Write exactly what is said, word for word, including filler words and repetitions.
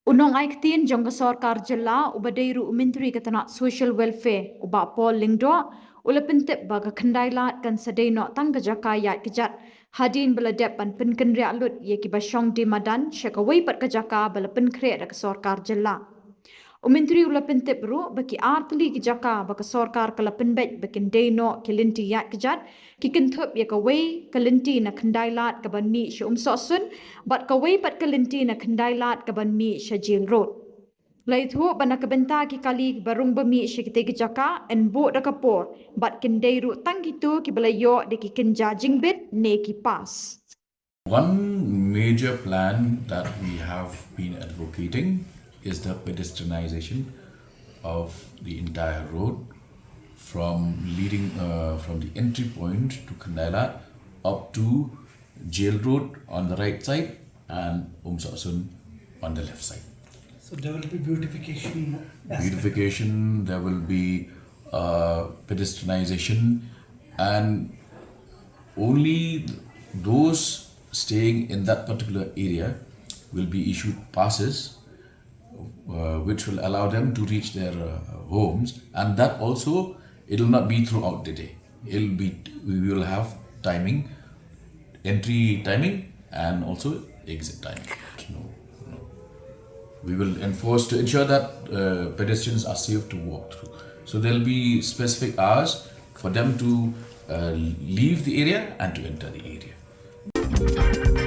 U nongai ktien jong ka sorkar jylla uba dei ruh u myntri ka tnat Social Welfare, u Bah Paul Lyngdoh, u la pyntip ba ka Khyndai Lad kan sa dei noh tang ka jaka ïaid kjat hadien ba la dep ban pynkynriah lut ïa kiba shong die madan sha kawei pat ka jaka ba la pynkhreh da ka sorkar jylla. U myntri u la pyntip ruh ba ki ar tylli ki jaka ba ka sorkar ka la pynbeit ba kin dei noh ki lynti ïaid kjat, ki kynthup ïa kawei ka lynti na Khyndai Lad kaban mih sha Umsohsun, bad kawei pat ka lynti na Khyndai Lad kaban mih sha Jail Road. La ïathuh ba na ka bynta ki kali ba rung ba mih sha kitei ki jaka yn buh da ka por, bad kin dei ruh tang kito kiba la ïoh da ki kynja jingbit ne ki pass. One major plan that we have been advocating is the pedestrianization of the entire road from leading uh, from the entry point to Khyndai Lad up to Jail Road on the right side and Umsohsun on the left side. So there will be beautification. aspect. Beautification, there will be uh, pedestrianization, and only those staying in that particular area will be issued passes uh, which will allow them to reach their uh, homes, and that also, it will not be throughout the day. It'll be, we will have timing, entry timing, and also exit timing. No, no. We will enforce to ensure that uh, pedestrians are safe to walk through. So there'll be specific hours for them to uh, leave the area and to enter the area.